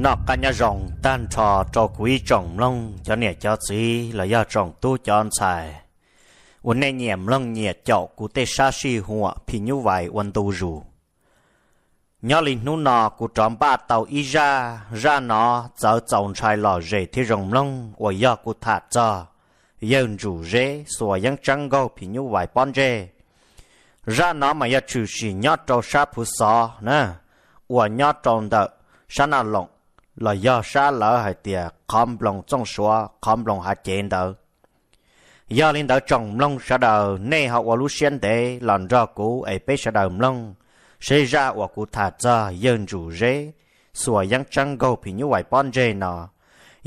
Noj qab nyob zoo tag nrho rau kuv ib tsoom mloog cov niam cov txiv los yog tsoom tub cov ntxhais uas nej nyiam mloog nyiam caum kuv tej sab sij huam phim nyuj vais ua ntu zus. Nyob li hnub no kuv rov npaj tau ib zaj, zaj no txawv txaus ntshai lom zem thiab zoo mloog uas yog kuv tham txog yawg Ntsum Zeb xuas yeeb tseeb nkaug phim nyuj vais pob ntseg. Zaj no mas yog tshwm sim nyob rau sab Phuv Xov na, uas nyob rau ntawm sab Naj Loos los yog sab lawv hais tias qhov nploos Txooj Suav, qhov nploos Hav Cev ntawd. Yog li ntawd tsoom mloog sawv daws nej ho ua lub siab ntev los nrog kuv es peb sawv daws mloog seb zaj uas kuv tham txog yawg Ntsum Zeb xuas yeeb tseeb nkaug phim nyuj vais pob ntseg no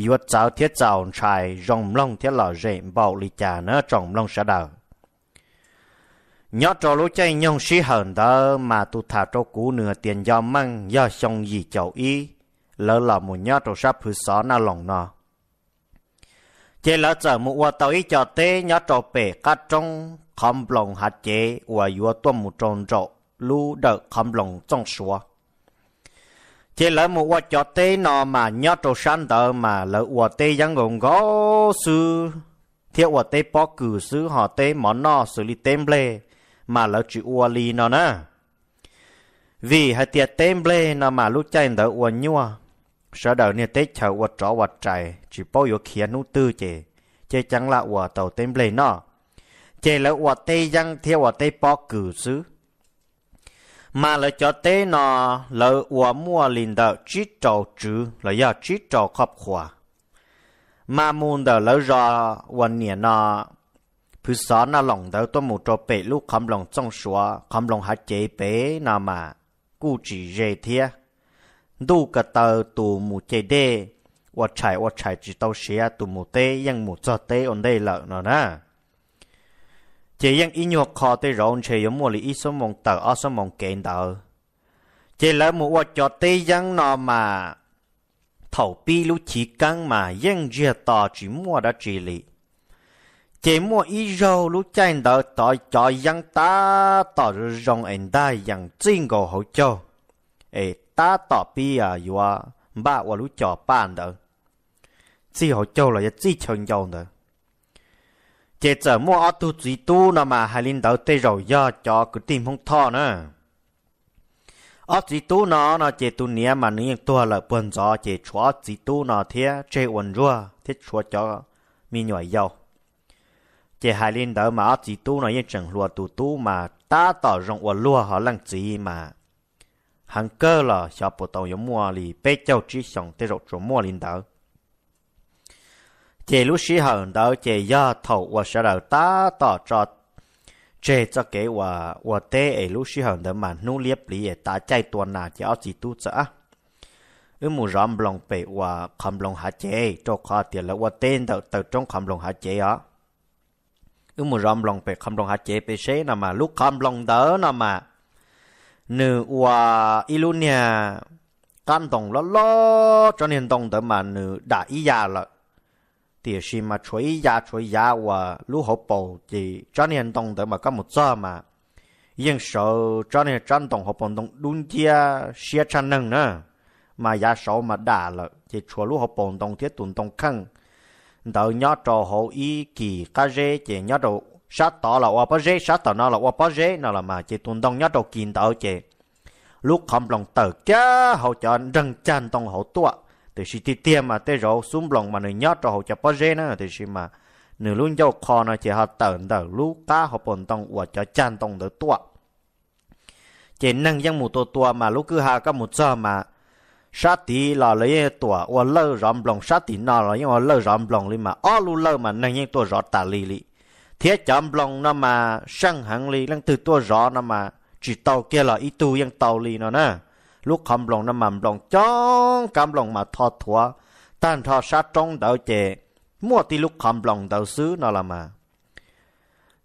yuav txawv thiab txaus ntshai zoo mloog thiab lom zem npaum li cas na tsoom mloog sawv daws. Nyob rau lub caij nyoog sij hawm ntawd mas tus tham rau kuv nws tias nco meej yog xyoo yim caum ib, lawv los mus nyob rau sab Phuv Xov Naj Loos no. Ces lawv txawm mus ua tau ib co teb nyob rau pem qab roob qhov nploos Hav Cev uas yuav tuaj mus rau nraum lub dawm qhov nploos Txooj Suav. Ces lawv mus ua cov teb no mas nyob rau sab ntawd mas lawv ua teb yeeb nkaus nkaus xwb, thiab ua teb pob kws xwb, ho teb mov noj xws li teb nplej mas lawv tsis ua li no na. Vim hais tias teb nplej no mas lub caij ntawd ua nyuaj, sawv daws niag teb chaws ua rov ua rais tsis paub yuav khiav hnub twg ces ceeb ceeb laj ua tau teb nplej noj. Ces lawv ua teb yeeb thiab ua teb pob kws xwb. Mas lawv cov teb no lawv ua muaj li ntawm tsib rau tswv los yog tsib rau qhov qhuas. Mas mus ntawm lawv zos uas niam no Phuv Xov Naj Loos ntawd tuaj mus rau pem lub qhov nploos Txooj Suav, qhov nploos Hav Cev pem no mas kuj tsis ze thiab. Ntuj ko taw tus mus ce dej ua tshais ua tshais tsis tau siav, tus mus teb yeej mus txog teb ua ntej lawm no na. Ces yeej ib nyuag qho tej zaum ntshe yuav muaj li ib xuab moos tawm ob xuab moos kev ntawd. Ces lawv mus ua cov teb yeeb no mas thaum pib lub chiv keeb mas yeej ntsiag to tsis muaj dab tsi li. Ces muaj ib zaug lub caij ntawd tod cov yeeb tab tom zoo es ntag yees txij nkaus hauv caug, es tab tom pib yuav npaj ua lub cos paj ntawd, txij hauv caug los yog txij chaw ncau ntawd. Ces txawm muaj ob tug txiv tub no mas hais li ntawd tej zaum yog cov kwv tij Hmoob Thoj na. Ob txiv tub no no ces tus niam mas nws yeej tuag lawm puag ntxov ces tshuav ob txiv tub no thiab tseg ua ntsuag thiab tshuav cov me nyuam yaus. Ces hais li ntawd mas ob txiv tub no yeej tseem hluas, tus tub mas tab tom zoo ua luag, ho leej txiv mas heev kawg los xyov puas tau yuav muaj li peb caug tsib xyoos tej zaum tsuas muaj li ntawd. Ces lub sij hawm ntawd ces yog thaum uas sawv daws tab tom tso tseg txoj kev uas ua teb es lub sij hawm ntawd mas hnub liab pliv es tav caij tua nas ces ob txiv tub txawm, wb mus zov nploos pem uas qhov nploos Hav Cev, rau qhov tias lawv ua teb ntawm taw roob qhov nploos Hav Cev os. Wb mus zov nploos pem qhov nploos Hav Cev pem seb no mas lub qhov nploos ntawd no mas nws ua ib lub niag qab ntoo loj loj, tsob niag ntoo ntawd mas nws dam ib yav lawm, tiam sis mas tshuav ib yav, tshuav yav uas lub hauv paus, ces tsob niag ntoo ntawd mas koj mus txog mas yeej sawv tsob niag tsob ntoo hauv paus ntoo dub nciab siab tshaj neeg na, mas yav saud mas dam lawm ces tshuav lub hauv paus ntoo thiab tus ntoo kheej ntawd nyob rau hauv ib kis qab zeb, ces nyob rau sab tod los ua pob zeb, sab tom no los ua pob zeb no los mas, ces tus ntoo nyob rau kis ntawd ces lub qhov nploos tawm kiag hauv cov nreeg cag ntoo hauv tuaj, tiam sis tiag tiag mas tej zaum xub nploos mas nws nyob rau hauv cov pob zeb na, tiam sis mas nws lub ncauj qho no ces ho tawm ntawm lub qab hauv paus ntoo uas cov cag ntoo ntawd tuaj. Ces neeg yeej mus tua tua mas lub kwj ha koj mus txog mas sab tid los lawv yeej tuam ua lawj zov nploos, sab tim no los yeej ua lawj zov nploos li, mas ob lub lawj mas neeg yeej tuaj zov tas li li. Thiab cov nploos no mas seej heev li, leej twg tuaj zov no mas tsis tau kiag los ib tug yeej tau li no na. Lub qhov nploos no mas nploos coob, kab nploos mas tho thuav tag nrho sab roob ntawd ces muaj tib lub qhov nploos ntawd xwb no los mas.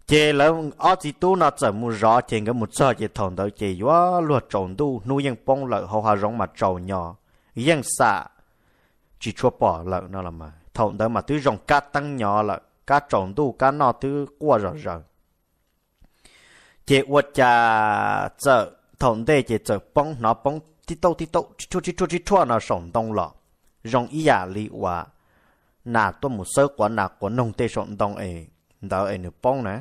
Ces lawv ob txiv tub no txawm mus zov, ces nkawd mus txog ces thaum ntawd ces yuav luag tsaus ntuj, hnub yeej poob lawm, hauv hav zoov mas tsaus nyo, yeej xam tsis tshua pom lawm no los mas. Thaum ntawd mas twb zoo kab teeb nyo lawm, kab tsaus ntuj kab noj twb quaj zom zaws. Ces ua cas txawm thaum ntej ces txawm poob, hnov poob tib tauj tib tauj, tib rhuaj tib rhuaj tib rhuaj no saum ntoo los. zoo ib yam li uas nas tuaj mus xawb quav nas quav noog tej saum ntoo es ntawd es nws poob na.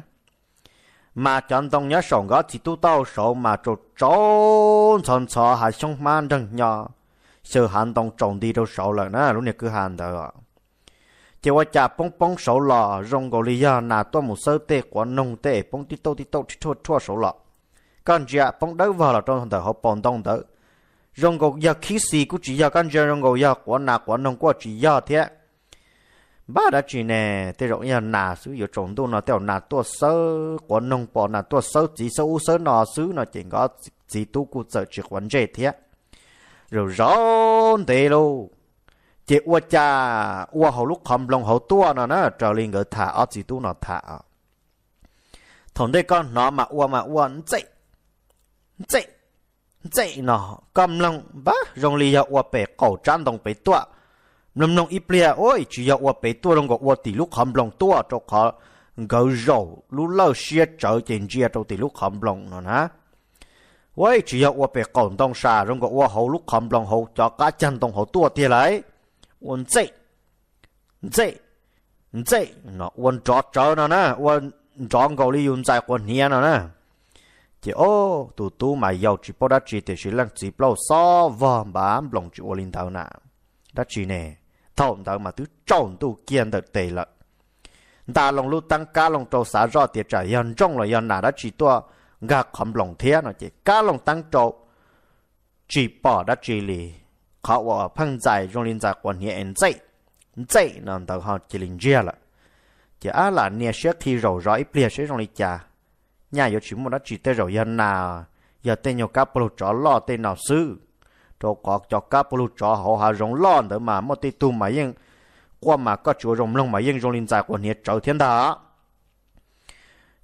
Mas cov ntoo nyob saum nkawd ob txiv tub taub hau saud mas tsaus tsaus ntxhov ntxhov, hav xyoob hmab nreeg hnyo, xyaw hav ntoo tsaus nti rau saud lawm na lub niag kwj ha ntawd. Ces ua cas poob poob saud los zoo nkaus li yog nas tuaj mus xawb tej quav noog tej es poob tib tauj tib tauj rhuaj rhuaj saud los. Koj ntsia poob dawb vog los rau ntawm hauv paus ntoo ntawd, zoo nkaus yog khib xis kuj tsis yog, koj ntsia zoo nkaus yog quav nas quav noog kuj tsis yog thiab. Npaj dab tsi ne, tej zaum yog nas xwb, yuav tsaus ntuj no tej zaum nas tuaj xawb quav noog, pom nas tuaj xawb txiv xawb ub xawb no xwb no ces nkawd ob txiv tub kuj txawm tsis quav ntsej thiab. Zaum zaum ntev lauj, ces ua cas ua hauv lub qhov nploos hauv tuaj no na, raws li nkawd tham ob txiv tub no tham. Thaum ntej koj hnov mas ua mas ua ntxej ntxej ntxej no, koj mloog npab zoo li yog ua pem qaum tsab ntoo pem tuaj. Mloog mloog ib pliag, ua tsis yog ua pem tuaj, zoo nkaus ua tim lub qhov nploos tuaj, rau qhov nkawd zaum lub lawj siab tsawv ces ntsia rau tim lub qhov nploos no na. Ua tsis yog ua pem qaum ntoo sam, zoo nkaus ua hauv lub qhov nploos hauv cov qab cag ntoo hauv tuaj tiag lauj. Ua ntxej ntxej ntxej no, ua nrov tsawv no na, ua nrov nkaus li yus ntxais quav hniav no na. Ces o, tus tub mas yau tsis paub dab tsi tiam sis leej txiv plaub xob vog npab nploos tsis ua li ntawd na. Dab tsi ne, thaum ntawd mas twb tsaus ntuj kiag ntawm tes lawm. Nta loo lub teeb kab loo rau xav zoj tias tsam yog ntsooj los yog nas dab tsi tuaj nkag qhov nploos thiab no ces kab loo teeb rau, tsis pom dab tsi li. Qhov uas pheej ntxais zoo li ntxais quav hniav es ntxej ntxej no ntawd ho cia li ntsiag lawm. Ces ab lam nias siab qhi zaum zov ib pliag seb zoo li cas. Nyaj yuav tsis muaj dab tsi, tej zaum yog nas, yog tej nyuag kab puag lug tsov loj tej no xwb. Rau qhov cov kab puag lug tsov hauv hav zoov loj ntawd mas muaj tej tug mas yeej quaj mas koj tsis ua zoo mloog mas yeej zoo li ntxais quav hniav tsawv thiab ntag.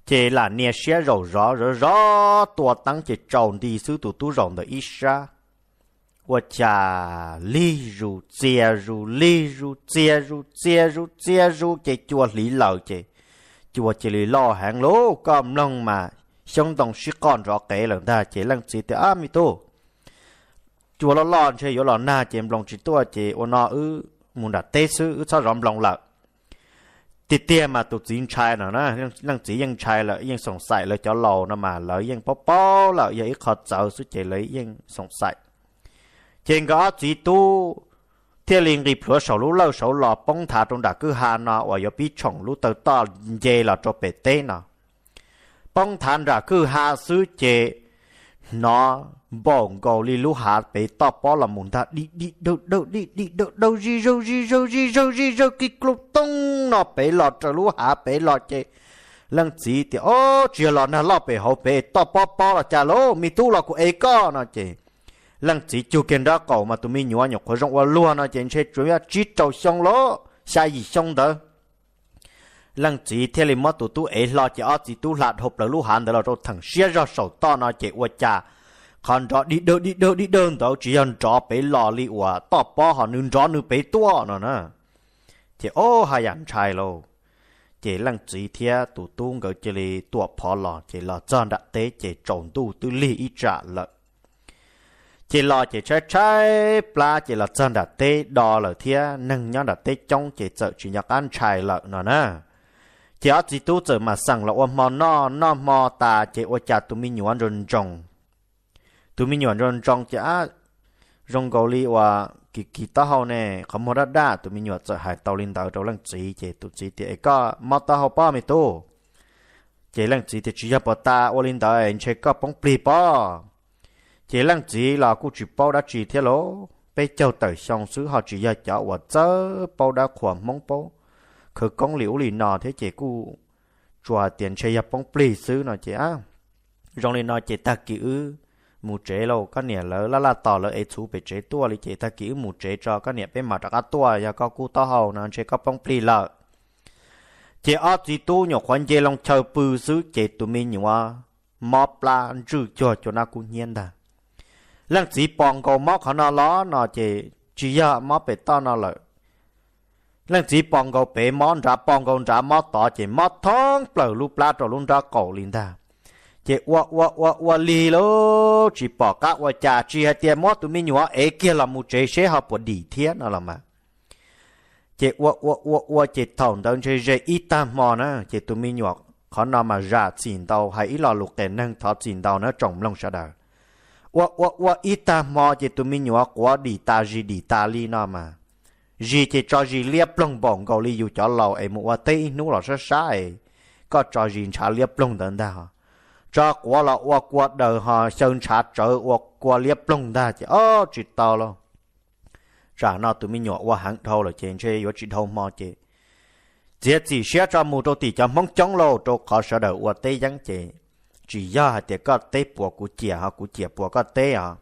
Ces lam nias siab zaum zov zov zov tua teeb ces tsaus nti xwb tus tub zaum ntawm ib sab. Ua cas lig zus txias zus lig zus txias zus txias zus txias zus ces cua hliv lawm ces cua cia li loj heev lauj, koj mloog mas xyoob ntoo sib qoj nrov qev lawm ntag. Ces leej txiv tias, Ab me tub, cua loj loj ntshe yuav los nag ces nploos tsis tuaj ces ua no wb mus nram teb xwb, wb txhob zov nploos lawm. Tiag tiag mas tus txiv ntshai no na, leej txiv yeej ntshai lawm, yeej xoom xaim lawv cov laus no mas lawv yeej paub paub lawm yog ib qho txawv xwb ces lawv yeej xoom xaim. Ces nkawd ob txiv tub thiaj li nqis plhuav saum lub lawj saud los poob nthav rau nram kwj ha no uas yuav pib tshoom lub taw toj nce los rau pem teb no. Poob nthav nram kwj ha xwb ces hnov npaum nkaus li lub hav pem toj pob los mus ntag, di di dawg dawg di di dawg dawg zij zawg zij zawg zij zawg zij zawg kij klub tooj no pem los raws lub hav pem los ces leej txiv tias, Ob, tsis yog los nag loj pem hauv pem toj pob pob los cas lauj, me tub los kuv ev koj no ces leej txiv cug kiag nraub qaum mas tus me nyuam nyuam qhuav zoo ua luag no ces ntshe tsuas yog tsib rau xyoo lauj, xya yim xyoo ntawd. Leej txiv thiaj li muab tus tub ev hlo ces ob txiv tub hla dhau plaws lub hav ntawd los rau theem siab zog saum toj no ces ua cas qhov nrov di dawg di dawg di dawg ntawd tsis yog nrov pem los li uas toj pob ho nws nrov nws pem tuaj no na. Ces ob, haj yam ntshai lauj. Ces leej txiv thiab tus tub nkawd cia li tuam phov los ces los txog nram teb ces tsaus ntuj twb lig ib tsam lawm. Ces los ces tshaib tshaib plab ces los txog nram teb do lawm thiab neeg nyob nram teb coob ces txawm tsis nco qab ntshai lawm no na. Ces ob txiv tub txawm mam xeem los ua hmo noj, noj hmo tas ces ua cas tus me nyuam ntsoos ntsoos. Tus me nyuam ntsoos ntsoos ces ab, zoo nkaus li uas kis kis taub hau ne, qhov muag daj daj, tus me nyuam txawm hais tau li ntawd rau leej txiv ces tus txiv tias, Es koj mob taub hau pob me tub? Ces leej txiv tias, Tsis yog puas tas ua li ntawd ntshe koj poob plig pob. Ces leej txiv los kuj tsis paub dab tsi thiab lauj, peb caug tawm xyoo xwb ho tsis yog cov uas txawj paub dab qhuas Hmoob paub khawv koob li ub li no thiab ces kuj tsuas hais tias ntshe yog poob plig xwb no ces, Zoo li no ces tag kis wb mus tsev lauj, koj niam lawv laj laj tos lawv ev txhuv pem tsev tuaj li ces tag kis wb mus tsev tso, koj niam peb mam rov qab tuaj, yog koj kub taub hau no ntshe koj poob plig lawm. Ces ob txiv tub nyuam qhuav nce loo chaw pw xwb ces tus me nyuam mob plab ntswj cuag cua nab kub hnyiab ntag. Leej txiv pom nkaus mob qhov no los no ces tsis yog mob pem toj no lawm. Leej txiv pom nkaus pem mob nrad, pom nkaus nrad mob tod ces mob thoob plaws lub plab rau lub nraub qaum li ntag. Ces ua ua ua ua lig lauj, tsis pom qab ua cas, tsis hais tias muab tus me nyuam ev kiag los mus tsev seb ho puas dim thiab no los mas. Ces ua ua ua ua ces thaum ntawd ntshe ze ib tag hmo na, ces tus me nyuam qhov no mas zam txim ntau, hais ib lo lus qias neeg thov txim ntau na tsoom mloog sawv daws. Ua ua ua ib tag hmo ces tus me nyuam quav dim tas zis dim tas li no mas, zis ces tso zis liab ploog npaum nkaus li yus cov laus es mus ua teb ib hnub los sab sab es koj tso zis ntshav liab ploog ntawd ntag. Tso quav los ua kua daws ho xyaw ntshav tsawv ua kua liab ploog ntag ces ob tsis tau lauj. Tsam no tus me nyuam ua heev dhau lawm ces ntshe yuav tsis dhau hmo ces txiav txim siab tso mus rau tim cov Hmoob coob lauj, rau qhov sawv daws ua teb yeeb ces tsis yog hais tias koj teb puas kuv ciam ho kuv ciam puas koj teb os.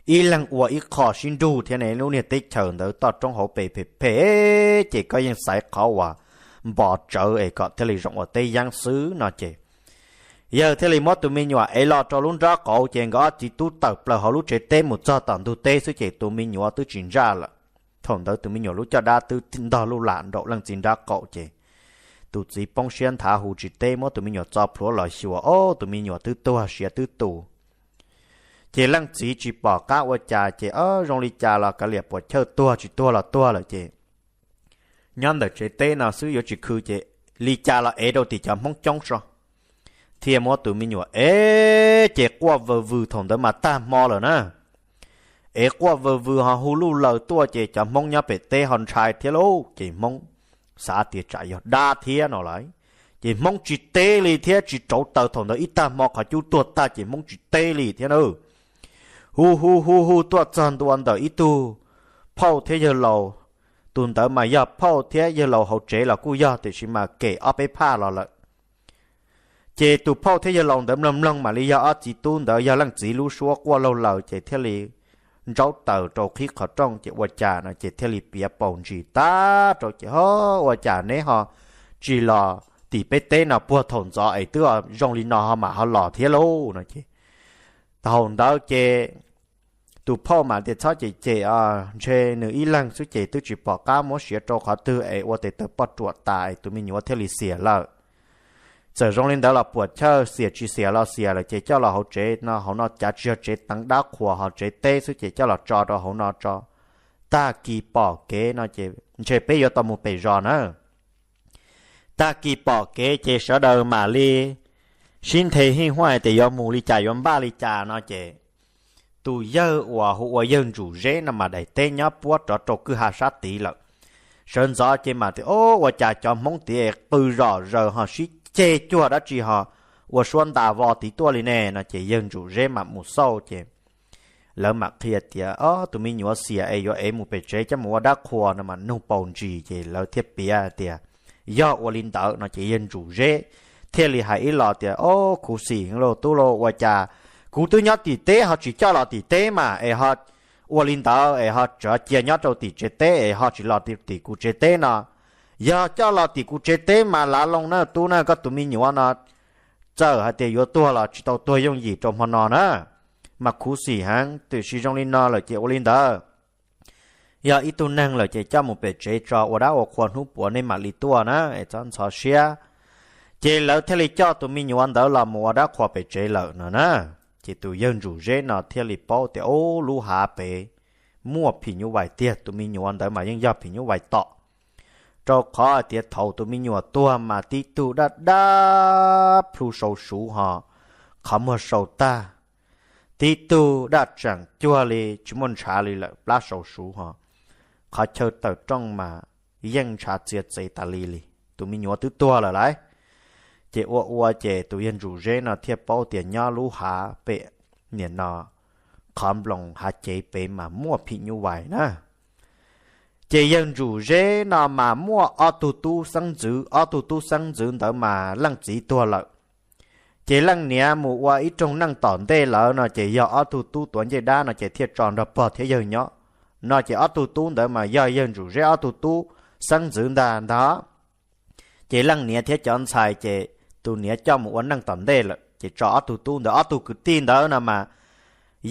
Ib leeg ua ib qho sib nrug thiab ne, lub niag teb chaws ntawd toj roob hauv pes phem phem ces koj yeej xaiv qhov uas npos tsawv es kom thiaj li zoo ua teb yeeb xwb no ces yawg thiaj li muab tus me nyuam ev los rau lub nrab qaum ces nkawd ob txiv tub tawm plaws hauv lub tsev teb mus txog tom ntug teb xwb ces tus me nyuam twb tsis ntsaj lawm. Thaum ntawd tus me nyuam lub caj dab twb ntog luj lam nraum leej txiv nrab qaum ces tus txiv poob siab nthav hu tsis teb, muab tus me nyuam txo plhuav los xyuas, ob, tus me nyuam twb tuag siav twb tu. Ces leej txiv tsis pom qab ua cas ces ob zoo li cas los kav liam puas chawj tuag tsis tuag los tuag lawm ces nyob ntawm tsev teb no xwb yuav tsis khw ces li cas los ev rau tim cov Hmoob coob so. Thiaj muab tus me nyuam ev ces quaj vwm vwm, thaum ntawd mas tag hmo lawm na. Ev quaj vwm vwm ho hu luj laws tuaj ces cov Hmoob nyob pem teb ho ntshai thiab lauj, ces Hmoob xav tias tsam yog dab thiab no lawm. Ces Hmoob tsis teb li thiab tsis rauv taws, thaum ntawd ib tag hmo qhov cub tuag tag ces Hmoob tsis teb li thiab na. Hu hu hu hu tuaj txog ntua ntawm ib tug phauj thiab yawg laus. Tus ntawd mas yog phauj thiab yawg laus hauv tsev los kuj yog, tiam sis mas kem ob peb phaj los lawm. Ces tus phauj thiab yawg laus ntawd mloog mloog mam li yog ob txiv tub ntawd yog leej txiv lub suab quaj laug laws ces thiaj li ntsaub taws rau qhib qhov rooj ces ua cas no ces thiaj li piav paus ntsis tag rau ces, Ho, ua cas neb ho tsis los tim peb teb no puag thaum ntxov es twb zoo li no ho mam ho los thiab lauj? no ces thaum ntawd ces tus phauj mam tias, Txhob cem cem, ntshe nws ib leeg xwb ces twb tsis pom qab muab siav rau qhov twg es ua tes taw poj ruam tas es tus me nyuam thiaj li xiam lawm. Txawm zoo li ntawd los puam chawj, xiam tsis xiam los xiam lawm ces coj los hauv tsev no, hauv no cav tsis yog tsev teev dab qhuas ho tsev teb xwb ces coj los tso rau hauv no tso. Tag kis pom kev no ces ntshe peb yuav tau mus pem zos na. Tag kis pom kev ces sawv daws mam li sib nthe hij huaj tias yuav mus li cas yuav npaj li cas no ces tus yawg uas hu ua yawg Ntsum Zeb no mas daim teb nyob puab rov rau kwj ha sab tid lawm. Sawv ntxov ces mam tias, Ob, ua cas cov Hmoob tid qw zom zaws ho sib ceg cuag dab tsi ho ua suab ntas vos tid tuaj li ne? no ces yawg Ntsum Zeb mam mus xauj ces lawv mam qhia tias, Ob, tus me nyuam xiam es yuav ev mus pem tsev coj mus ua dab qhuas no mas nug paus ntsis ces lawv thiaj piav tias yog ua li ntawd no ces yawg Ntsum Zeb thiaj li hais ib los tias, Ob, khuv xim lauj tub lauj, ua cas kuv twb nyob tim teb ho tsis coj los tim teb mas es ho ua li ntawd es ho tseem cia nyob rau tim tsev teb es ho tsis los tim kuv tsev teb no. Yog coj los tim kuv tsev teb mas lav loo na tub na, koj tus me nyuam no txawm hais tias yuav tuag los tsis tau tuag yooj yim rau hmo no na. Mas khuv xim heev, tiam sis zoo li no lawm ces ua li ntawd. Yog ib tug neeg lawm ces coj mus pem tsev tso ua dab ua qhua, hnub puav nej mam li tuaj na es txhob ntxhov siab. Ces lawv thiaj li coj tus me nyuam ntawd los mus ua dab qhuas pem tsev lawm no na. Ces tus yawg Ntsum Zeb no thiaj li paub tias, Ub, lub hav pem muaj phim nyuj vais tiag. Tus me nyuam ntawd mas yeej yog phim nyuj vais tom, rau qhov hais tias thaum tus me nyuam tuag mas tib tug daj daj plhu sau suv ho qhov muag sau tag, tib tug daj tseem cuag li tsis muaj ntshav li lawm plab sau suv ho qhov chaw tawm rooj mas yeej ntshav txiav txev tas li li. Tus me nyuam twb tuag lawm lauj. Ces ua ua ces tus yawg Ntsum Zeb no thiaj paub tias nyob lub hav pem niam no qhov nploos hav cev pem mas muaj phim nyuj vais na. Ces yawg Ntsum Zeb no mas muaj ob tug tub xeeb ntxwv, ob tug tub xeeb ntxwv ntawd mas leej txiv tuag lawm. Ces leej niam mus ua ib rooj neej tom ntej lawm no ces yog ob tug tub tuav ncej dab no ces thiaj tso nrog pog thiab yawg nyob. No ces ob tug tub ntawd mas yog yawg Ntsum Zeb ob tug tub xeeb ntxwv ntag ntag. Ces leej niam thiab cov ntxhais ces tus niam coj mus ua neej tom ntej lawm ces tso ob tug tub ntawd, ob tug kwv tij ntawd no mas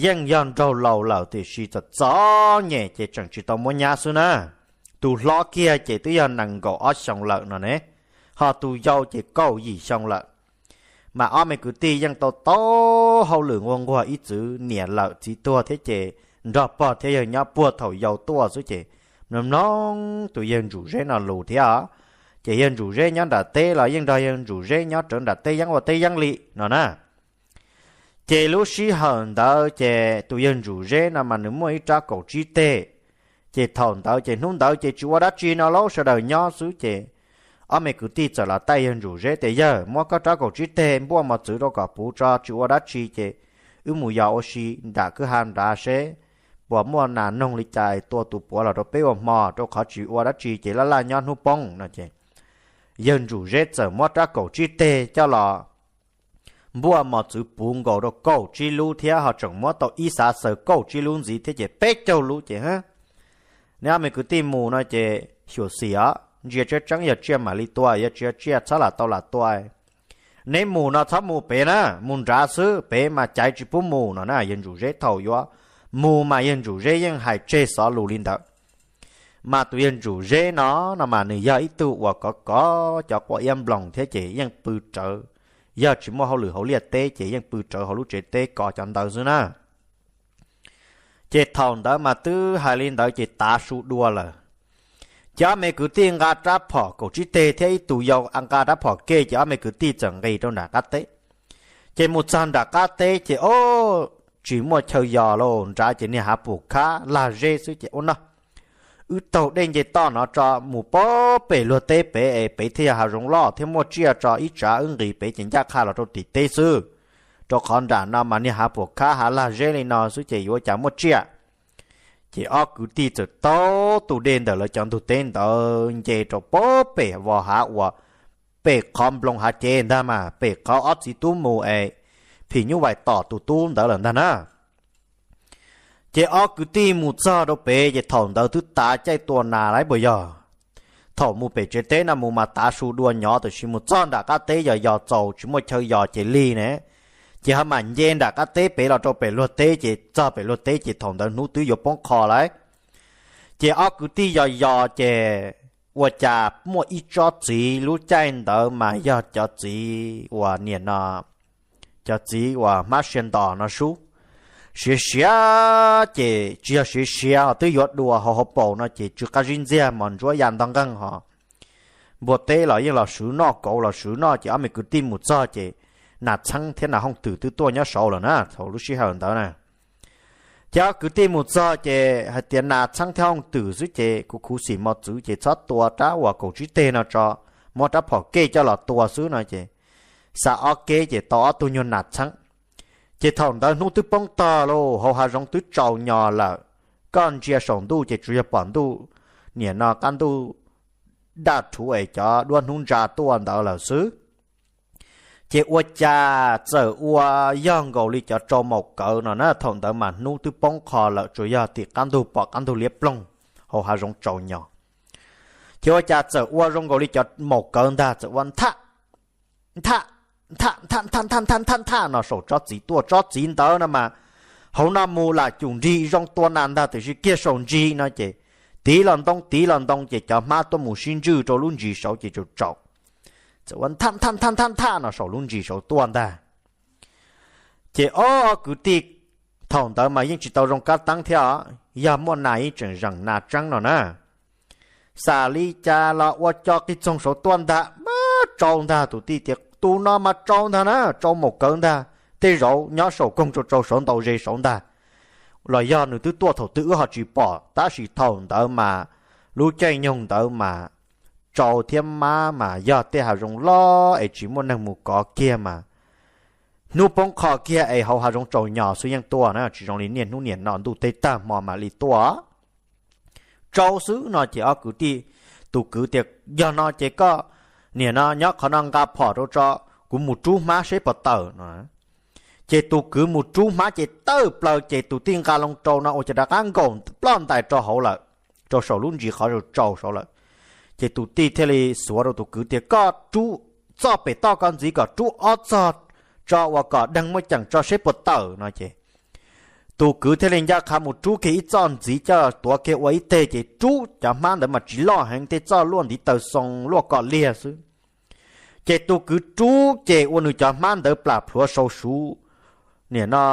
yeej yog nraug laus lawm tiam sis txom txom nyem ces tseem tsis tau muab nyab xwb na. Tus hlob kiag ces twb yog nees nkaum ob xyoo lawm no ne, ho tus yau ces kaum yim xyoo lawm. Mas ob me kwv tij yeej tau tau hauj lwm nquag nquag ib txwm niam lawm txiv tuag thiab ces nrog pog thiab yawg nyob puag thaum yau tuaj xwb ces mloog mloog tus yawg Ntsum Zeb no lus thiab. Ces yawg Ntsum Zeb nyob nram teb los yeej nrog yawg Ntsum Zeb nyob rawv nram teb yeeb ua teb yeeb li no na. Ces lub sij hawm ntawd ces tus yawg Ntsum Zeb no mas nws muaj ib rab kaum tsib teg. Ces thaum ntawd ces hnub ntawd ces tsis ua dab tsi no lauj, sawv daws nyob xwb ces ob me kwv tij txawm los taij yawg Ntsum Zeb tias, Yawg, muab koj rab kaum tsib teg npuaj mos txwv rau kom puv tso, tsis ua dab tsi ces wb mus yos ua si nram kwj ha nrad seb puas muaj nas noog li cas tua tus puav los rau peb ua hmo, rau qhov tsis ua dab tsi ces laj laj nyob hnub poob no ces yawg Ntsum Zeb txawm muab rab kaum tsib teg coj los npuaj mos txwv puv nkaus rau kaum tsib lub thiab ho tseem muab tau ib xav xaws kaum tsib lub ntxiv thiab ces peb caug lub ces, neb ob me kwv tij mus no ces xyuam xim os, ntsia tseeb tseeb yog tsiaj mam li tua, yog tsis yog tsiaj txhob lam tau lam tua. Neb mus no txhob mus pem na, mus nrad xwb, pem mas caiv tsis pub mus no na. Yawg Ntsum Zeb thaum yuav mus mas yawg Ntsum Zeb yeej hais tseg xov lus li ntawd. Mas tus yawg Ntsum Zeb no, no mas nws yog ib tug uas kov kov cov quav iab nploos thiab ces yeej pw rawv, yog tsis muaj hauj lwm hauv liaj teb ces yeej pw rawv hauv lub tsev teb kov cov ntawd xwb na. Ces thaum ntawd mas twb hais li ntawd ces tav su dua lawm. Ces ob me kwv tij nqa rab phom kaum tsib teg thiab ib tug yau nqa rab phom kej ces ob me kwv tij txawm nqis rau nram qab teb. Ces mus txog nram qab teb ces o, tsis muaj chaw yos lauj, nrad ces niag hav pum khab lag zeb xwb ces ua no, wb taug dej nce toj no tso mus pem luag teb pem es pem thiaj yog hav zoov loj thiab muaj tsiaj tso, ib tsam wb nqis pem ces ncaj qha los rau tim teb xwb, rau qhov nram no mas niag hav pum khab hav lag zeb li no xwb ces yuav cas muaj tsiaj. Ces ob kwv tij txawm taug tus dej ntawm lawv cov ntug teb ntawd nce rau pem vos hav uas pem qhov nploos hav cev ntag mas, pem qhov ob txiv tub mus es phim nyuj vais tom tus tub ntawd lawm ntag na. Ces ob kwv tij mus txog rau pem ces thaum ntawd twb tav caij tua nas lawm puas yog? Thaum mus pem tsev teb no mus mas tav su dua nyob, tiam sis mus txog nram qab teb yos yos txaus tsis muaj chaw yos ces lig ne. Ces ho mam nce nram qab teb pem los rau pem luag teb ces txog pem luag teb ces thaum ntawd hnub twb yuav poob qho lawm. Ces ob kwv tij yos yos ces ua cas muaj ib tsob txiv, lub caij ntawd mas yog cov txiv uas niam no, cov txiv uas hmab sia ntos no sub, siav siav ces tsis yog siav siav ho twb yuav dua hauv hauv paus no ces tsw qab zib ntxiag mos ntsuab ya ntog nqeeg ho npua teb los yeej los swv noj, kauv los swv noj ces ob me kwv tij mus txog ces nas txheeb thiab nas hooj twm twb tuaj nyob saud lawm na thaum lub sij hawm ntawd na. Ces ob kwv tij mus txog ces hais tias nas txheeb thiab hooj twm xwb ces kuv khuv xim mos txwv ces txhob tua rab uas kaum tsib teg no tso, muab rab phom kej coj los tua xwb no ces xa ob keb ces tau ob tug nyuag nas txheeb. Ces thaum ntawd hnub twb poob tog lauj, hauv hav zoov twb tsaus nyos lawm, koj ntsia saum ntuj ces tsuas yog pom ntuj, niam no qab ntuj daj rhuv es cov duab hnub ntsa tuaj ntawd lawm xwb. Ces ua cas txawm ua yog nkaus li cov tsau maum kawv no na, thaum ntawd mas hnub twb poob qho lawm tsuas yog tim qab ntug pom qab ntug liab ploog, hauv hav zoov tsaus nyos. Ces ua cas txawm ua zoo nkaus li cov maum kawv ntag, txawm ua nthaj nthaj nthaj nthaj nthaj nthaj nthaj nthaj no saum tsob txiv tuaj, tsob txiv ntawd no mas hauv no mus lam cum nrig zoo tua nas ntag, tiam sis kiag saum nrig no ces tiv los ntoo tiv los ntoo ces cov hmab tuaj mus sib ntswj rau lub ntsis saud ces tsaus tsaus, txawm ua nthaj nthaj nthaj nthaj nthaj no saum lub ntsis saud tuaj ntag. Ces ob kwv tij thaum ntawd mas yeej tsis tau zoo kab teeb thiab os, yog muaj nas yeej tseem zeem nas tseeb no na. Xam li cas los ua co qig txoog saud tuaj ntag, mab tsau ntag. Tus tij tias tus no mas tsau ntag na, tsau maum kawv ntag, tej zaum nyob saum koog tsau tsau saud ntau ze saud ntag, los yog nws twb tuaj thaum twg wb ho tsis pom, tab sis thaum ntawd mas lub caij nyoog ntawd mas tsau thiab mab mas yog tej hav zoov loj es tsis muaj neeg mus kov kiag mas hnub poob qho kiag es hauv hav zoov tsaus nyos xwb yeej tuaj na, tsis zoo li niaj hnub niam no ntuj teb tag hmo mam li tuaj. Tsau xwb no ces ob kwv tij, tus kwv tias yog no ces koj niam no nyob qhov no nqa phom rau tso, kuv mus rub hmab seb puas tawm no. Ces tus kwv mus rub hmab ces tawm plaws ces tus tij nqa loo rau no ua cas rov qab nkaum ploj ntais rau hauv lawm, rau saum lub ntsis qhov tsau saud lawm. Ces tus tij thiaj li xuav rau tus kwv tias koj rub txoj pem toj ko ntxiv kom rub ob txog tso uas kom deeg muaj ceem tso seb puas tawm no ces tus kwv thiaj li ncaj qha mus rub kiag ib txoj ntxiv coj tuav kiag ua ib teg ces rub cov hmab ntawd mas tsis loj heev, tej txoj luaj ntiv taw xoo luaj kom liag xwb. Ces tus kwv rub ces ua nws cov hmab ntawd plam plhuav sau suv, niam no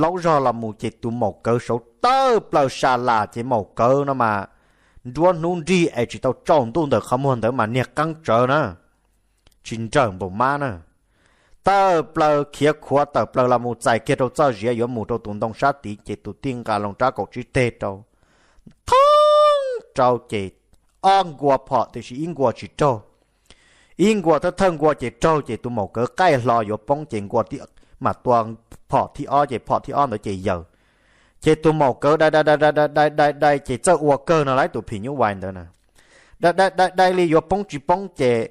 laub zog los mus ces tus maum kawv saud tawm plaws sa las ces maum kawv no mas nruab hnub nrig es tsis tau tsaus ntuj ntawm qhov muag ntawd mas niag qeeb tsawv na, tsis nrawm npaum mab na. Tawm plaws khiav khuav tawm plaws los mus txais kiag rau txoj ziav yuav mus rau tus ntoo sab tid ces tus tij nqa loo rab kaum tsib teg rau, thoob rau ces ob nkua phom tiam sis ib nkua tsis raug. Ib nkua thawj thawj nkua ces raug ces tus maum kawv qaij hlo yuav poob ces nkua mam tua phom thib ob ces phom thib ob ntawd ces yaws. Ces tus maum kawv dai dai dai dai dai dai dai ces txawj ua kawg no lawm tus phim nyuj vais ntawd na. Dai dai dai dai li yuav poob tsis poob ces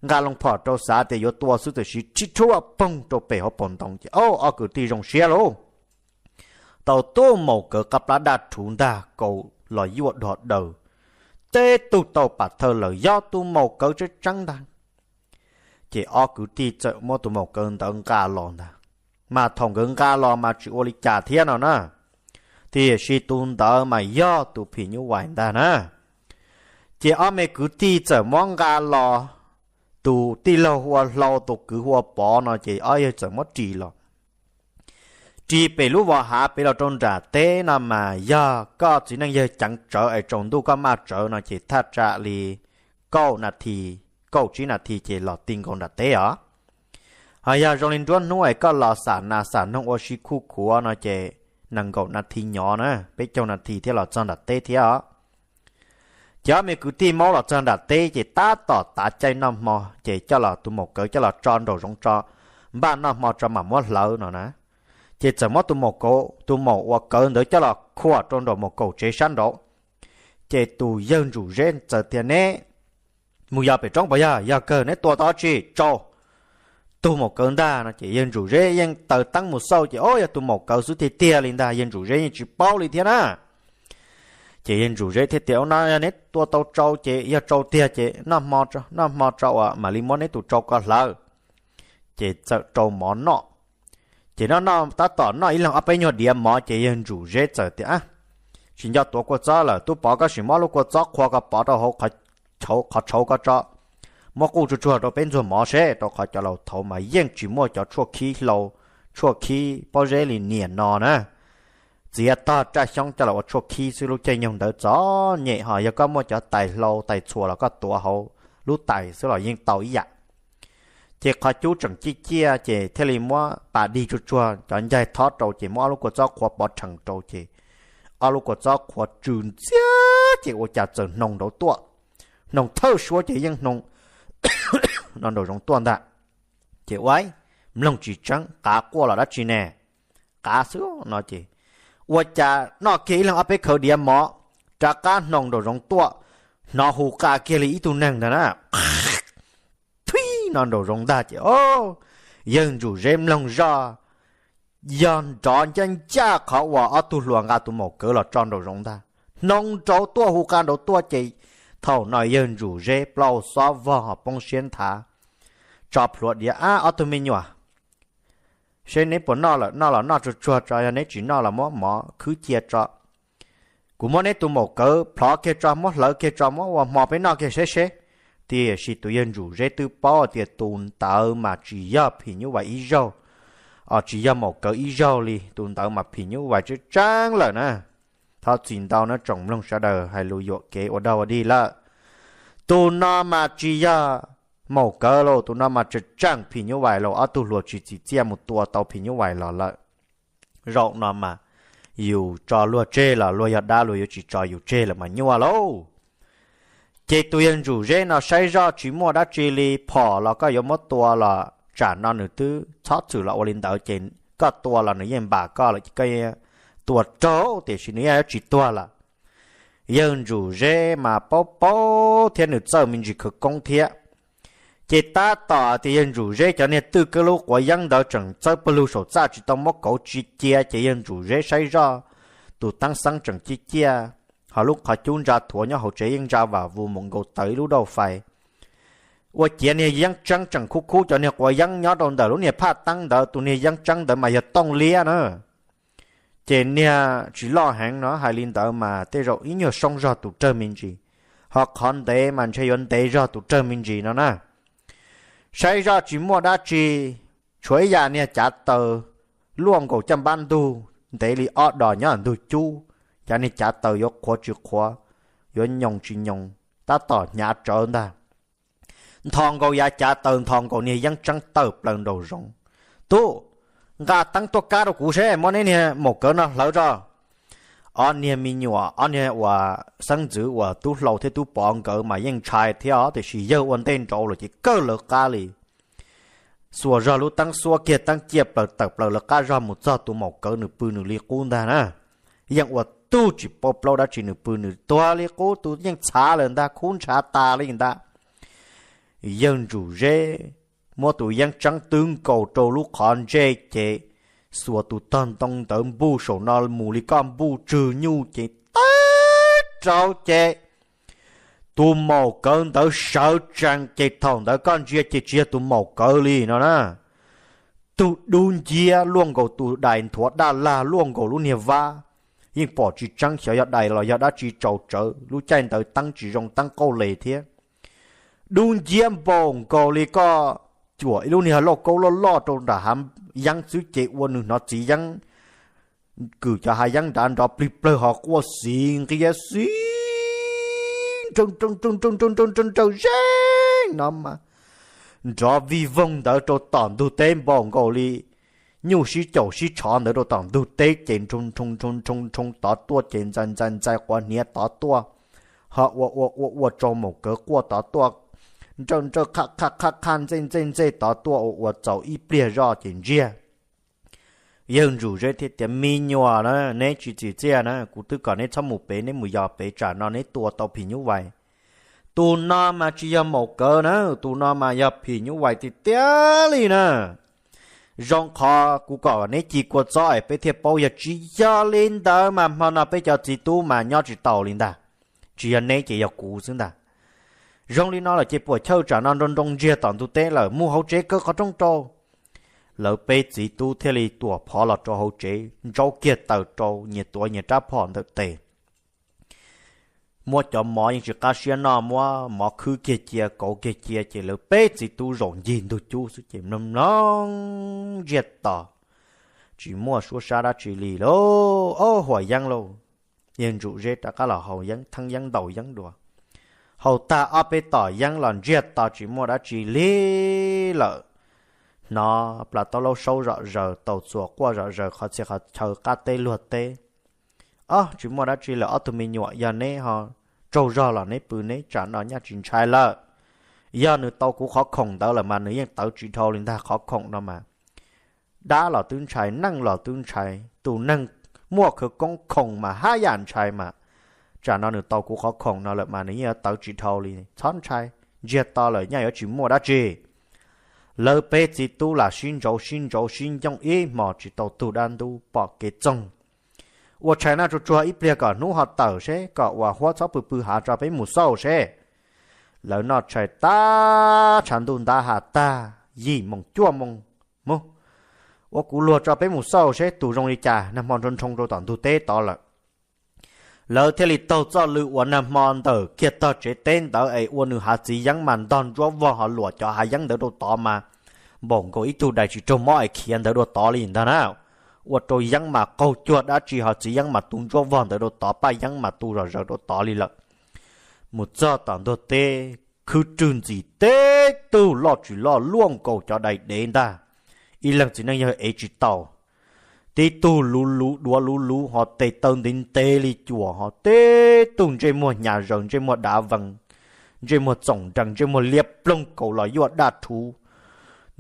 nqa loo phom rau xav tias yuav tua xwb tiam sis rhib rhuaj poog rau pem hauv paus ntoo ces ob kwv tij zoo siab lauj. Tau tus maum kawv qab plab daj rhuv ntag kaus los yuaj dhos daws, teb tug tau pam thawj lawm yog tus maum kawv tseeb tseeb ntag. Ces ob kwv tij txawm muab tus maum kawv ntawd nqa los ntag. Mas thaum nkawd nqa los mas tsis ua li cas thiab no na, tiam sis tus ntawd mas yog tus phim nyuj vais ntag na. Ces ob me kwv tij txawm muab nqa los, tus tij laug hu ua Hlau, tus kwv hu ua Pov no ces ob yawg txawm muab ris los. Ris pem lub vos hav pem los rau nram teb no mas yog koj txiv neej yawg ceev tsawv es tsaus ntuj koj maj tsawv no ces thaj tsam li kaum nas this, kaum tsib nas this ces los ti nkaus nram teb os. Ho yog zoo li nruab hnub es koj los xam nas xam noog ua si khuj khuav no ces nees nkaum nas this nyov na, peb caug nas this thiab los txog nram teb thiab os. Ces ob me kwv tij maub los txog nram teb ces tab tom tav caij noj hmo ces coj los tus maum kawv coj los tso nraum zoov tso, npaj noj hmo tso mam muab hlawv no na. Ces txawm muab tus maum kawv, tus maum uas kawv ntawd coj los khuam rau nraum maum kaum tsev sab nraud. Ces tus yawg Ntsuj Zeb txawm tias, neb mus yos pem roob puas yog? Yog kawg, neb tua tau tsi? Tsau. Tus maum kawv ntag no ces yawg Ntsuj Zeb yeej taws teeb mus xauj ces o yog tus maum kawv xwb tiag tiag li ntag, yawg Ntsuj Zeb yeej tsis paub li thiab na. Ces yawg Ntsuj Zeb thiaj tias, ua no yog neb tua tau tsau ces yog tsau tiag ces noj hmo tso uas mam li muab neb tus tsau ko hlawv. Ces txawm rau mov noj. Ces noj noj tab tom noj ib leeg ob peb nyuag diav mov ces yawg Ntsuj Zeb txawm tias, tsis nco tuav kua txob lawm, tub Pov koj sim muab lub kua txob qhua ko pov rau hauv qhov tshauv ko tso, muab quj tsuag tsuag rau peb ntxuag mov seb, rau qhov cov laus thaud mas yeej tsis muaj cov tshuaj khib hlau, tshuaj khib pob zeb li niaj no na. Txiav tog raj xyoob coj los ua tshuaj khib xwb, lub caij nyoog ntawd txom nyem, ho yog koj muaj cov tais hlau tais txhuas los koj tuav hauv lub tais xwb los yeej tau ib yam. Ces qhov cub tseem ciaj ciaj ces thiaj li muab pas dig tsuag tsuag cov ncaig thob rau ces muab ob lub kua txob qhuav pov rhees rau ces ob lub kua txob qhuav tsw ntxiab ces ua cas txawm hnoos nraud tuaj. Hnoos thawj suab ces yeej hnoos no nraum zoov tuaj ntag. Ces ua, mloog tsis tseeb, qav quaj los dab tsi ne? Qav xwb no ces ua cas noj kiag ib leeg ob peb khawv diav mov, rov qab hnoos nraum zoov tuaj, hnov hu qa kiag li ib tug neeg ntag na. Thib no nraum zoov ntag ces o, yawg Ntsuj Zeb mloog zoj, yog nrov ncaj ncaj qhov uas ob tug hluas nqa tus maum kawv los tso nraum zoov ntag. Hnoos nraud tuaj hu qa nraud tuaj ces thaum no yawg Ntsuj Zeb plaub xob vog ho poob siab nthav, tso plhuav diav, ab ob tug me nyuam, seb neb puas noj lawm, noj los noj tsuag tsuag tso, yog neb tsis noj los muab mov khwb cia tso. Kuv muab neb tus maum kawv plhov kiag tso, muab hlawv kiag tso, muab ua hmo peb noj kiag seb seb. Tiam sis tus yawg Ntsuj Zeb twb paub tias tus ntawd mas tsis yog phim nyuj vais ib zaug, tsis yog maum kawv ib zaug li, tus ntawd mas phim nyuj vais tseeb tseeb lawm na. Thov txim ntau na tsoom mloog sawv daws hais lus yuam kev ua dog ua dig lawm. Tus no mas tsis yog maum kawv lauj, tus no mas tseem tseem phim nyuj vais lauj, ob tug hluas tsis txim txiaj mus tua tau phim nyuj vais los lawm. Zaum no mas yus tso luag tseg los luag yog dab, luag yuav tsis tso yus tseg lawm mas nyuaj lauj. Ces tus yawg Ntsuj Zeb no saib zoj tsis muaj dab tsi li, phom los koj yuav muab tua los tsam no nws twb txhob txwm los ua li ntawd ces koj tua los nws yeej npam koj lawm ces koj tua raug tiam sis nws yeej yuav tsis tuag lawm. Yawg Ntsuj Zeb mas paub paub thiab nws txawj me ntsis khawv koob thiab. Ces tab tom tias yawg Ntsuj Zeb cov niag twj kab lub quav yeeb ntawd tseem txawb pawg lug saum txaj tsis tau muab kauv tsis cia ces yawg Ntsuj Zeb saib zoj tus teeb xeeb tseem ciaj ciaj, ho lub qhov cub ntsa thuav nyob hauv tsev yeej ntsa vam vus mus nkaus taws ib lub dauj fais. Ua ciav niag yeeb tseeb tseem khub khub cov niag quav yeeb nyob rau ntawm lub niag phaj teeb ntawd, tus niag yeeb tseeb ntawd mas yog tooj liab na. Ces niag tsis loj heev no hais li ntawd mas tej zaum ib nyuag soob zog tus rawg me ntsis, ho qhov ntev mas ntshe yuav ntev zog tus rawg me ntsis no na. Saib zoj tsis muaj dab tsi, tshuav ib yam niag cav taws luaj nkaus caj npab ntug ntev li ob dos nyob ntug cub, cas niag cav taws yuav qhuav tsis qhuav, yuav nyoos tsis nyoos, tab tom hnyav tsawv ntag. Ntho nkaus yav cav taws, ntho nkaus niag yeeb tseeb tawm plaws nraum zoov. Tub, nqa teeb tuaj kab rau kuv seb, muab neb niag maum kawv no hlawv tso. Ob niag me nyuam, ob niag uas xeeb ntxwv uas tub hlau thiab tub pov nkawd mas yeej ntshai thiab os, tiam sis yawg ua ntej nraud lawm ces kawg lawv qab li. Xuas zog lub teeb xuab kiag teeb ciaj plaws tawm plaws lawv qab zog mus txog tus maum kawv nws pw nws li qub ntag na. Yeej ua tug tsis paub plaub dab tsi, nws pw nws tuag li qub, tus yeej txhav lawm ntag, khub ntshav tas li ntag. Yawg Ntsum Zeb muab tus yeeb tseeb twb nkaus rau lub qhov ntsej ces xuas tus tog ntoo ntawd npuj saum no mus li koj npuj tswg nyuj ces tawb rau ces tus maum kawv ntawd sawv tsees ces thaum ntawd koj ntsia ces tsis yog tus maum kawv li no na. Tug dub nciab luaj nkaus tus dais nthuav daj lag luaj nkaus lub niag vab. Yeej pom tsis tseeb xyov yog dais los yog dab tsi tsaus tsawv, lub caij ntawd teeb tsis zoo teeb qauj les thiab. Dub nciab npaum nkaus li koj cuam ib lub niag lauj kaub loj loj rau nram hav yeeb xwb ces ua nws hnov txiv yeeb kwm cov hav yeeb nrad nrov plig plawg ho quaj xiv nqiab xiv nrawg nrawg nrawg nrawg nrawg nrawg nrawg zeej no mas nrov vij voog ntawd rau tom ntug teb npaum nkaus li nyuj sib caum sib tshov ntawd rau tom ntug teb ces nroo nroo nroo nroo nroo tod tuaj ces ntxais ntxais ntxais quav hniav tod tuaj, ho ua ua ua ua tsau maum kawv quaj tod tuaj, nrawj nrawj qha qha qha qha ntxej ntxej ntxej tod tuaj ua ua txaus ib pliag zoj ces ntsiag. Yawg Ntsum Zeb thiaj tias, me nyuam na, neb tsis txim txiaj na, kuv twb kom neb txhob mus pem, neb mus yos pem tsam no neb tua tau phim nyuj vais. Tus no mas tsis yog maum kawv na, tus no mas yog phim nyuj vais tiag tiag li na. Zoo qhov kuv kom neb ci kua txob es peb thiaj paub, yog tsis yog li ntawd mas hmo no peb cov txiv tub mas nyob tsis taus li ntag. Tsis yog neb ces yog kuv xwb ntag. Zoo li no lawm ces puas chawj, tsam no nroo nroo ntsiag tom ntug teb lawm, mus hauv tsev kaw qhov rooj rau. Lawv peb txiv tub thiaj li tuam phov los rau hauv tsev, ntsaub kiag taws rau, nyias tuav nyias rab phom ntawm tes. Muab cov mov yeej tsis qab siab noj, muab mov khwb kiag cia, kauv kiag cia, ces lawv peb txiv tub zaum ncig ntug cub xwb ces mloog mloog ntsiag to, tsis muaj suab sab dab tsi li lauj. Ob, huam yeeb lauj. Yawg Ntsum Zeb rov qab los haus yeeb, theeb yeeb ntaus yeeb dua. Haus tag ob peb tom yeeb los ntsiag to tsis muaj dab tsi li lawm. Hnov plas taub laub saub zom zaws, taus txhuas quaj zom zaws, qhov txhia qhov chaw qab teb luag teb. Ob, tsis muaj dab tsi lawm, ob tug me nyuam, yog neb ho tsaug zog los neb pw, neb tsam no nyaj tsis ntshai lawm. Yog nws tau kuv qhov khoom ntawd lawm mas nws yeej tawv tsis dhau li ntag. Qhov khoom no mas dab los twb ntshai, neeg los twb ntshai, tus neeg muaj khawv koob khoom mas haj yam ntshai mas. Tsam no nws tau kuv qhov khoom no lawm mas nws yeej yuav tawv tsis dhau li, txhob ntshai, ntsiag to lawm nyaj yuav tsis muaj dab tsi. Lawv peb txiv tub lam sib ntsauv sib ntsauv sib ncooj ib hmos tsis tau tug dab ntub pom kev txoog. Ua tshais noj tsuag tsuag ib pliag kom hnub ho tawm seb, kom uas huab txhob pw pw hav tso peb mus xauj seb. Lawv noj tshais tag, tshav ntuj ntab has tag, yim moos cuaj moos, mus, ua kuv luag tso peb mus xauj seb tus zoo li cas, nag hmo nroo nroo rau tom ntug teb tod lawm. Lawv thiaj li taug txoj lw uas nag hmo ntawm kiag tog tsev teb ntawd es ua nws hav txiv yeeb mas ntog ntsuab vog ho luam cov hav yeeb ntawd rau tod mas npaum nkaus ib tug dais tsis raug mob es khiav ntawd dua tod li ntag na. Ua rau yeeb mas qaug cuag dab tsi ho txiv yeeb mas tu ntsuab vog ntawd rau tod, paj yeeb mas tu zom zaws rau tod li lawm. Mus txog tom ntug teb, khwb rwg ntxim teb tug loj tsis loj luaj nkaus cov dais dev ntag. Ib leeg txiv neej yawg ev tsis tau. Tib tug luv luv duav luv luv ho tes taw ntev ntev li cuam ho tib tug ntsej muag hnyav zaws, ntsej muag dav vees, ntsej muag txoom nrees, ntsej muag liab ploog kaus los yuaj daj rhuv.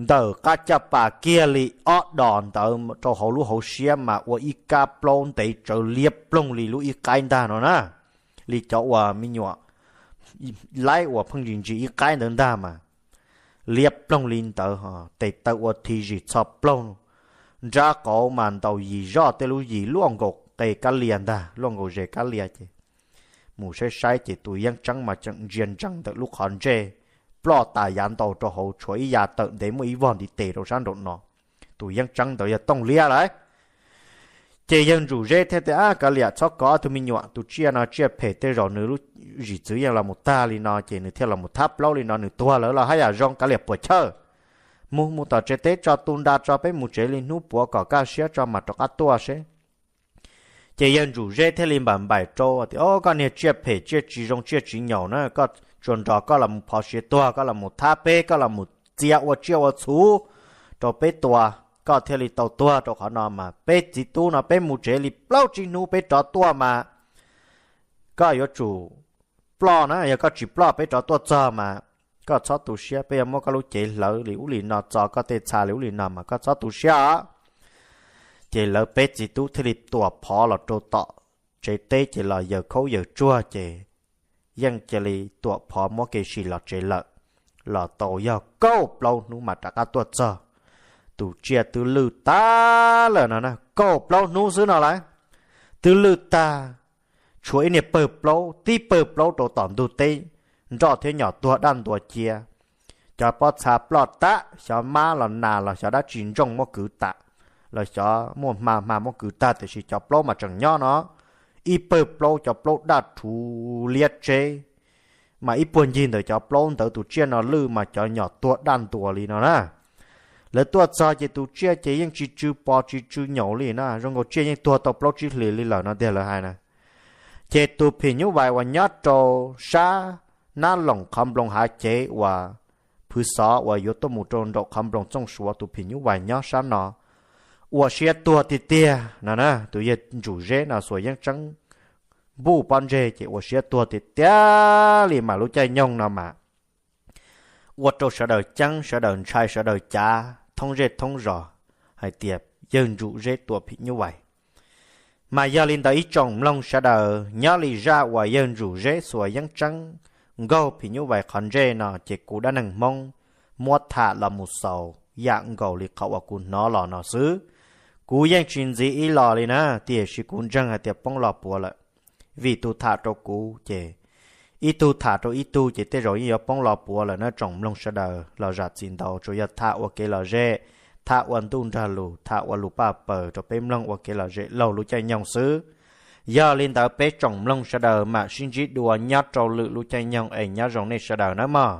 Ntawm qab caj pas kiag li ob dos ntawd rau hauv lub hauv siab mas ua ib kab plaub ntev tsawv liab ploog li lub ib qaib ntag no na. Li cov uas me nyuam laib uas pheej ntsis ntsis ib qaib ntawd ntag mas liab ploog li ntawd ho tes taw ua thi zis txho plaug. Nrab qauv mas ntaus yis zoj tej lub yis luaj nkaus qe kab lias ntag, luaj nkaus zes kab lias ces mus saib saib ces tus yeeb tseeb mas tseem ntsia ntsees ntawm lub qhov ntsej, ploj tas yav ntau rau hauv, tshuav ib yav tawm ntev muaj ib vog ntiv tes rau sab nraum no. Tus yeeb tseeb ntawd yog Tooj Liab lawm. Ces yawg Ntsum Zeb thiaj tias, ab, kav liam, txhob kov ob tug me nyuam, tus tsiaj no tsiaj phem, tej zaum nws lub zim txwv yeej los mus tag li no ces nws thiaj los mus thab plaub li no, nws tuag lawm los haj yam zoo, kav liam puas chawj. Mus mus tom tsev teb tso, tu nra tso, peb mus tsev li hnub puav kom kaj siab tso mas rov qab tuaj seb. Ces yawg Ntsum Zeb thiaj li npam npaim rau tias, Au, koj niag tsiaj phem tsiaj tsis zoo tsiaj tsis nyaum na, koj tsuas nrog koj los mus phov siav tuag, koj los mus thab peb, koj los mus txia ua tsiaj ua txhu rau peb tua, koj thiaj li tau tuag rau qhov no mas. Peb txiv tub no peb mus tsev li plaub tsib hnub peb rov tuaj mas koj yuav tsum ploj na, yog koj tsis ploj peb rov tuaj txog mas koj txhob tu siab, peb yuav muab koj lub cev hlawv li ub li no, txo koj tej txha li ub li no mas koj txhob tu siab os. Ces lawv peb txiv tub thiaj li tuam phov los rau tom tsev teb, ces los yawg khaub yawg tsuag ces yeej cia li tuam phov muab kev sim los tsev lawm. Los tau yog kaum plaub hnub mas rov qab tuaj txog. Tus tsiaj twb lwj tag lawm no na, kaum plaub hnub xwb no lawm, twb lwj tag, tshuav ib niag pawg plaub, tib pawg plaub rau tom ntug teb, nroj thiab nyom tuag daj ntuas cia. Cov pob txha ploj tag, xyov mab los nas los xyov dab tsi ntsooj muab kwv tas, los xyov muaj hma hma muab kwv tag, tiam sis cov plaub mas tseem nyob no. Ib pawg plaub, cov plaub daj rhuv liab tseb, mas ib puag ncig ntawm cov plaub ntawd tus tsiaj no lwj mas cov nyom tuag daj ntuas li no na. Lawv tuaj txog ces tus tsiaj ces yeej tsis tsw pos tsis tsw nyaum li na, zoo nkaus tsiaj yeej tuag tau plaub tsib hlis li lawm no tiag lawv hais na. Ces tus phim nyuj vais uas nyob rau sab nab loom qhov nploos hav cev uas phwv xov uas yuav tuaj mus rau nraum qhov nploos txooj suav, tus phim nyuj vais nyob sab no ua siab tuag tiag tiag no na. Tus yawg Ntsum Zeb no xuas yeeb tseeb npuj pob ntseg ces ua siab tuag tiag tiag li mas lub caij nyoog no mas ua rau sawv daws ceeb sawv daws ntshai sawv daws cav thoob zej thoob zos hais tias yawg Ntsum Zeb tua phim nyuj vais. Mas yog li ntawd ib tsoom mloog sawv daws, nyob li zaj uas yawg Ntsum Zeb xuas yeeb tseeb nkaug phim nyuj vais qhov ntsej no ces kuv dab neeg Hmoob muab tham los mus xaus yam nkaus li qhov uas kuv hnov los no xwb. Kuv yeej tsis ntxiv ib los li na, tiam sis kuv ntseeg hais tias poob los puav lawm. Vim tus tham rau kuv ces ib tug tham rau ib tug ces tej zaum yeej yuav poob los puav lawm na tsoom mloog sawv daws los zam txim ntau, tsuas yog tham ua kev lom zem, tham ua ntuj nrag lus, tham ua lus paj paws rau peb mloog ua kev lom zem laug lub caij nyoog xwb. Yog li ntawd peb tsoom mloog sawv daws mam sib ntsib dua nyob rau lwm lub caij nyoog es nyob zoo nej sawv daws nawb mog.